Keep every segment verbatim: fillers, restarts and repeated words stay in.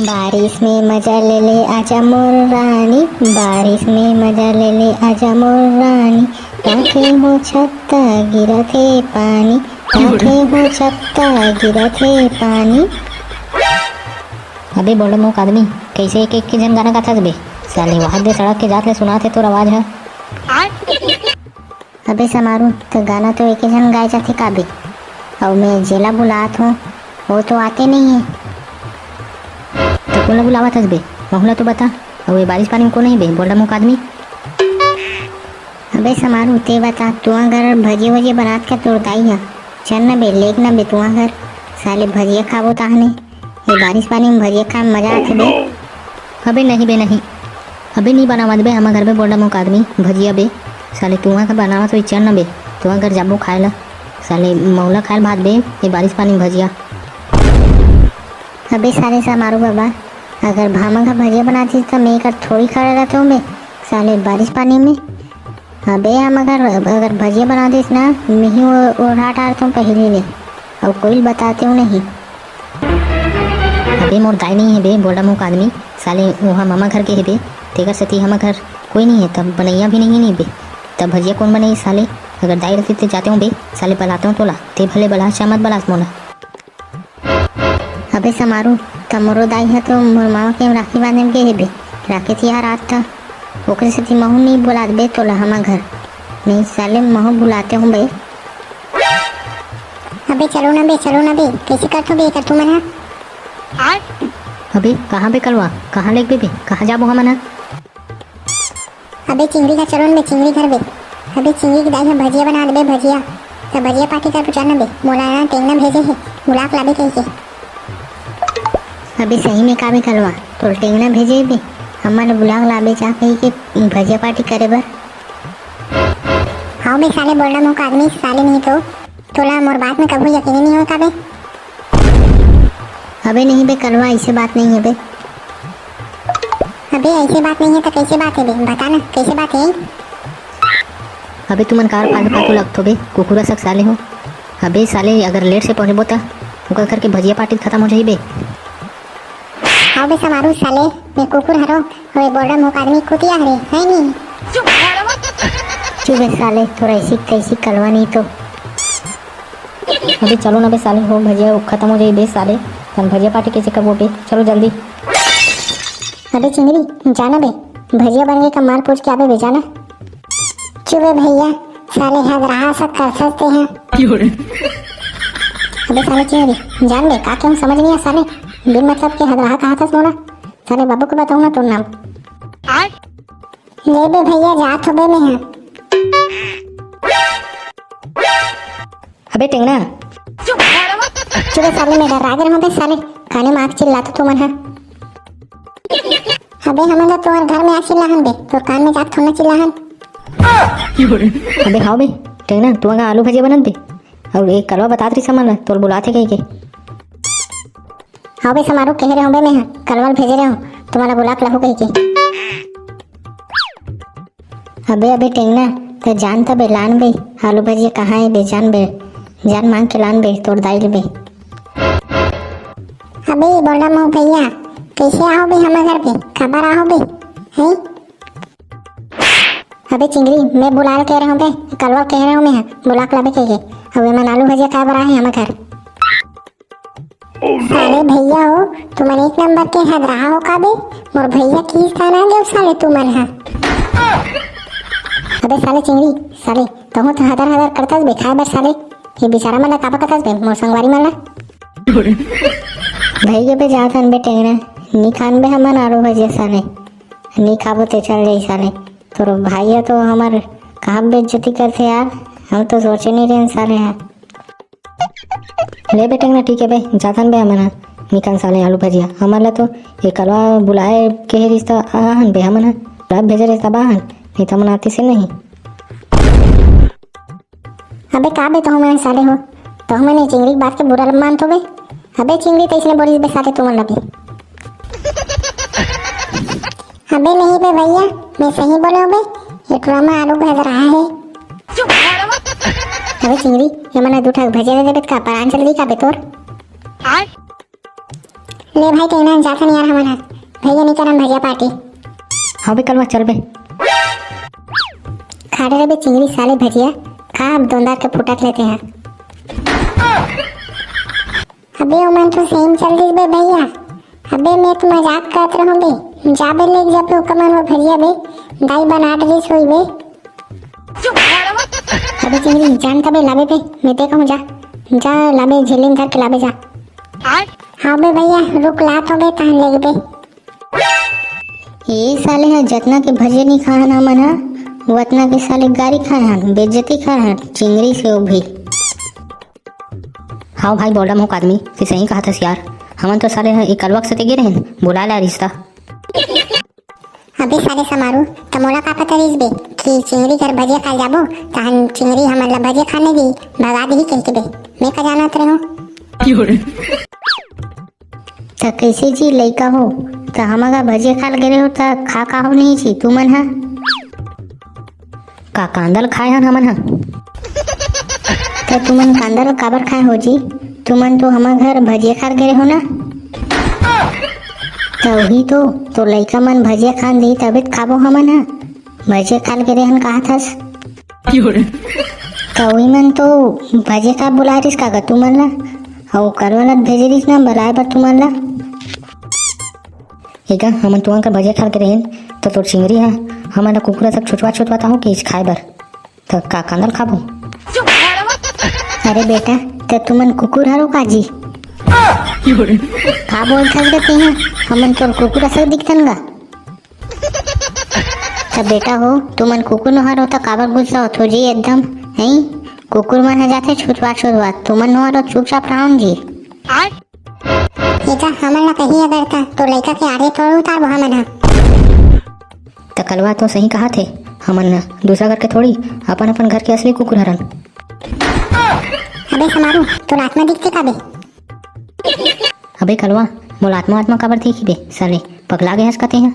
बारिश में मजा ले ले आजा मोर रानी, बारिश में मजा ले ले आजा मोर रानी। काथे हो छत्ता गिरथे पानी, काथे हो छत्ता गिरथे पानी। अबे बोल्डा मुख आदमी, कैसे एक एक के झन गाना गाथस बे? साले वहां दे सड़क के जात ले सुनात हे तोर आवाज ह। अबे समारू, तो गाना तो एके झन गाए जाथे का बे? अउ मैं जेला बुलात हूँ, वो तो आते नहीं है। तो कोन ला बुलावत हस बे? महू ला तो बता। अउ ये बारिश पानी में कोन है बे, बोल्डा मुख आदमी? अबे समारू, ते बता, तुआ घर भजिया वजिया बनात का तोर दाई ह? चल न बे, लेग न बे तुआ घर, साले भजिया खाबो ताहने। ये बारिश पानी में भजिया खाए में मजा आथे बे। अबे नहीं बे नहीं, अबे नहीं बनावत बे हमर घर में बोल्डा मुख आदमी भजिया बे। साले तुआ घर बनावत होई चल न बे, तुआ घर जाबो खाए ला। साले महू ला खाए भात बे, ये बारिश पानी में भजिया। अबे साले समारू बाबा, अगर भामा घर भजिया बनातीस त मैं एकर थोड़ी खड़ा रहता हूँ बे, साले बारिश पानी में। अबे हम अगर, अगर भजिया बना देस ना, मिही ओ-, ओढ़ा डारत हूँ पहली ले, अउ कोई बताते हूँ नहीं। अबे मोर दाई नहीं है बे, बोल्डा मुख आदमी, साले वहाँ मामा घर के है बे, तेकर सेती हमर घर कोई नहीं है, तब बनैया भी नहीं है नहीं बे, तब भजिया कोन बनई साले? अगर दाई रहती ते जाते हूँ बे, साले बलाते हूँ तोला, ते भले बलास चाहे मत बलास मोला। अबे समारू, त मोरो दाई ह तो मोर मामा के राखी बांधे में गे हे बे। राखी तिहार आत त ओकरे सेती महू नहीं बुलात बे तोला हमर घर। नहीं साले महू बुलाते हूँ बे। अबे चलो ना बे, चलो ना बे, कैसे करथो बे कर तुमन ह? अबे कहाँ बे कलवा, कहाँ लेगबे बे, कहाँ जाबो हमन ह? अबे चिंगरी घर चलो न बे, चिंगरी घर बे। अबे चिंगरी के दाई ह भजिया बना देबे, भजिया। त भजिया पार्टी करबो चल न बे। मोला ना टेंगना भेजे हे, बुला के लाबे कहिके। अबे सही में का बे कलवा, तोर टेंगना भेजे हे बे? हमन ल बुला के लाबे जा कहिके भजिया पार्टी करे बर। हाँ बे साले बोल्डा मुख आदमी, साले नहीं तो तोला मोर बात में कभू यकीन नहीं होता बे। अबे नहीं बे कलवा, ऐसे बात नहीं है बे। अबे ऐसे बात नहीं है तो कैसे बात है बे? बता ना, कैसे बात है? अबे तुमन कार फालतू फालतू लगथो बे, कुकुरा सक साले हो। अबे साले अगर लेट से पहुंचबो त ओकर घर के भजिया पार्टी खत्म हो जाही बे। हाँ बे समारू साले, मैं कुकुर हरो, ओए बोल्डा मुख आदमी कुतिया हरे, है नी? चुप बे साले, तोर ऐसी तैसी कलवा नहीं तो। अबे चलो ना बे साले, हो भजिया खत्म हो जाही बे साले, हम भजिया पार्टी कैसे करबो बे? चलो जल्दी। अबे चिंगरी, जाना बे, भजिया बन गए का माल पूछ के आबे बे, जाना। चुप बे भैया, साले हद रहा सा कर सकते हैं। अबे साले चिंगरी, जान बे, का कहूँ समझ नहीं आ साले, बिन मतलब के हद रहा कहा था मोला, साले बाबू को बताऊँ ना तोर नाम। ले बे भैया, जात हो बे मैं हाँ। अबे टेंगना। चुप बे साले, मैं डर्रा गे रहूं बे साले, काने में आके चिल्लाथो तुमन ह। अबे हमन तो तोहर घर में आके चिल्लाहन बे, तोर कान में जाके थोड़ा चिल्लाहन। अबे हाव बे टेंगना, तू अंगा आलू भजिया बनत बे, अउ एक कलवा बतात रहिस हमन ला, तोर बुलाथे कहिके। हाव बे समारू, कहे रहूं बे मैं ह, कलवा ल भेजे रहूं, तुम्हारा बुला के लाहू कहिके। अबे, अबे टेंगना, त जान त बे लान बे, आलू भजिया कहाँ है बे, जान बे, जान मांग के लान बे, तोर दाई ले बे। अबे बोल्डा मुंह भैया, कैसे आहो बे हमर घर पे, काबर आहो बे, हैं? अबे चिंगरी, मैं बुला के कह रहा हूँ बे, कलवा कह रहा हूँ मैं, बुला के लाबे कह के। अब एमन आलू भजिया खाए बर आए हैं हमर घर। साले भैया हो, तुमन एक नंबर के हदराहा हो का बे? मोर भैया की स्थान आ गए साले तुमन हा। अबे साले चिंगरी, साले तहूँ तो हदर हदर करता बे खाए बर साले। ये बेचारा मन ला काबर करता बे, मोर संगवारी मन ला। भैया बे जात हन बे टेंगना, नी खान बे हमन आलू भजिया साले। नी खाबो ते चल जाई साले। तोर भाई ह तो हमर कहाँ बेइज्जती करथे यार, हम तो सोचे नहीं रहेन साले ह। ले बे टेंगना, ठीक है बे, जाथन बे हमन ह। निकन साले आलू भजिया, हमन ला तो ये कलवा बुलाए के रिश्ता आहन बे हमन ह। बुलाए भेजे रिश्ता बाहन, नहीं तो हमन आती से नहीं। अबे का बे तहु मन साले हो, तहु मन चिंगरी के बात के बुरा मानथो बे। अबे चिंगरी तैसने बोलिस बे साले तुमन ला बे। अबे नहीं बे भैया, मैं सही बोले हूँ बे, ये टुरा में आलू भज रहा है। अबे चिंगरी, ये मना दू ठक भजिया दे देबे त का परान चल दी का बे तोर? ले भाई टेंगना, जाथन यार हमन ह। भैया नइ करन भजिया पार्टी। हाँ बे कलवा, चल बे। खा डरे बे चिंगरी साले भजिया, खा अब दोंदार के फुटक लेते हैं। अबे ओमन तो सही में चल दिस बे भैया। अबे मैं तो मजाक करत रहूं बे। जा बे लेके जा बे ओकर मन वो भजिया बे। दाई बनात दिस होई बे। अबे चिंगरी जान तबे लाबे बे। मैं ते कहूं जा। जा लाबे झिल्ली में धर के लाबे जा। हाँ बे भैया रुक लात हो बे तहन लेके बे। ए साले ह जतना के भजिया नहीं खाए हन हमन ह, वतना के साले गारी खाए हन, बेइज्जती खाए हन, चिंगरी से वो भी। हाव भाई, बॉलडम हो आदमी, ते सही कहा थस यार। हमन तो साले ह एक कलवा के साथे गे रहेन, बुला ला रिश्ता। अबे साले समारू, त मोला का पता रहिस बे कि चिंगरी घर भजिया खाए जाबो, तहन चिंगरी हमन ला भजिया खाने दी, भगा दिही कहिके बे। मैं का जानत रहूं। त कइसे जी लइका हो, त हमर घर भजिया खाल गे रहे हो, त खा का हो नहीं जी तुमन ह? का कांदल खाए हन हमन ह? त तुमन कांदल काबर खाए हो जी? तुमन तो हमर घर भजिया खाल गे रहे हो ना? त वही तो, तो लइका मन भजिया खान दी तबे त खाबो हमन ह। भजिया खाल गे रहे हन कहा थस? त उही मन तो भजिया का बुलाए रिस का गा तुमन ला? अउ करवा ला भेजे रिस ना बुलाए बर तुमन ला? एका हमन तुमन का भजिया खाल के रहेन, त तोर चिंगरी ह हमन ला कुकुरा तक छुटवा छुटवा ताहो कि इस खाए बर। त का कांदल खाबो? अरे बेटा, त तुमन कुकुर हरो का जी? का बोलथस गा तेहा? हमन तोर कुकुर असन दिखथन गा? त बेटा हो, तुमन कुकुर नोहर हो त काबर गुस्सा होथो जी एकदम, हैं? कुकुर मन ह जाथे छुटवा छुटवा, तुमन नोहर हो चुपचाप रहो जी। बेटा, हमन ला कही अगर त तो लइका के आड़े थोड़ी उतारबो हमन ह। त कलवा तो सही कहा थे, हमन दूसरा घर के थोड़ी, अपन अपन घर के असली कुकुर हरन। अबे समारू, तोर आत्मा दिखथे का बे? अबे कलवा, मोला आत्मा आत्मा काबर देखी बे साले, पगला गे हस का तेहा?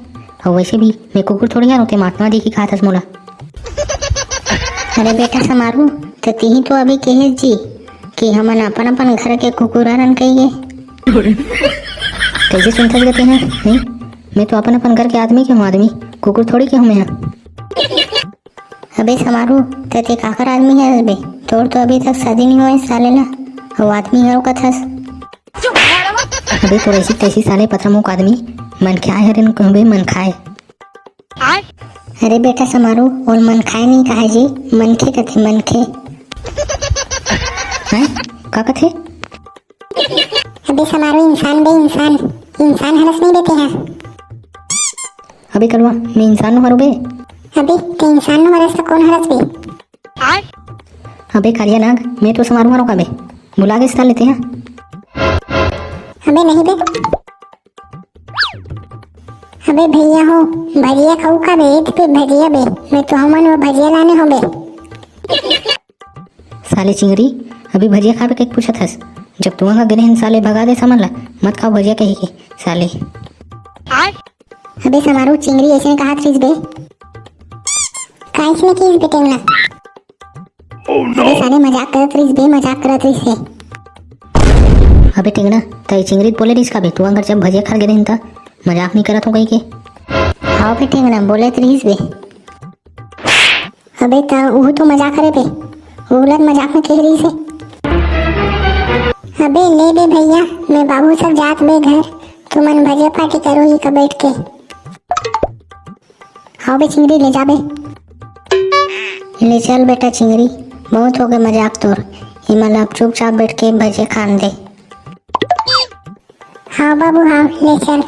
अउ वैसे भी मैं कुकुर थोड़ी हरं ते आत्मा देखी कहा थस मोला। अरे बेटा समारू, त तिही तो अभी कहे जी कि हमन अपन अपन घर के कुकुर हरन कहिए। कैसे सुनथस गा तेहा? नहीं, मैं तो अपन अपन घर के आदमी के हूँ आदमी, कुकुर थोड़ी के हूँ मैं ह। अबे समारू, त ते काकर आदमी हस बे? तोर तो अभी तक शादी नहीं होए साले ना, अउ आदमी हरो कथस। अबे तोर ऐसी तैसी साले पथरा मुख आदमी, मन खाए हरे न कहबे मन खाए। अरे बेटा समारू, ओल मन खाए नहीं कहा जी, मनखे कथे मनखे। हैं? का कथे? अबे समारू इंसान बे इंसान, इंसान हरस नहीं बे तेहा। अबे कलवा, मैं इंसान नो हरो बे? अबे ते इंसान नो हरस त कौन हरस बे? अबे कालिया नाग, मैं तो समारू हरो का बे? भुला गे साले तेहा? अबे नहीं बे। अबे भैया हो, भजिया खाऊ का बे? इत पे भजिया बे, मैं तो हमन वो भजिया लाने हो बे। साले चिंगरी, अभी भजिया खाबे कहिके पूछत हस? जब तुमन ह गे रहेन साले भगा दे समन ला, मत खाओ भजिया कहिके, साले। अबे समारू चिंगरी ऐसे कहा थरीस बे? काइस ने किस बे टेंगना? अबे साले मजाक करत रहिस बे, मजाक करत रहिस हे। अबे टेंगना, तई चिंगरी बोले रहिस का बे? तुमन घर जब भजिया खाल गे रहेन त मजाक नहीं करत हो कहिके। हाँ बे टेंगना, बोले त रहिस बे। अबे त उहू तो मजाक हरे बे, उहू ला मजाक में कह रहिस हे। अबे ले बे भैया, मैं बाबू सब जात बे घर, तुमन भजिया पार्टी करो ही का बैठ के। हाँ बे चिंगरी, ले जा बे। ले चल बेटा चिंगरी, बहुत हो गए मजाक तोर, इमन ला अब चुपचाप बैठ के भजिया खान दे। हाँ बाबू, हाँ, ले चल।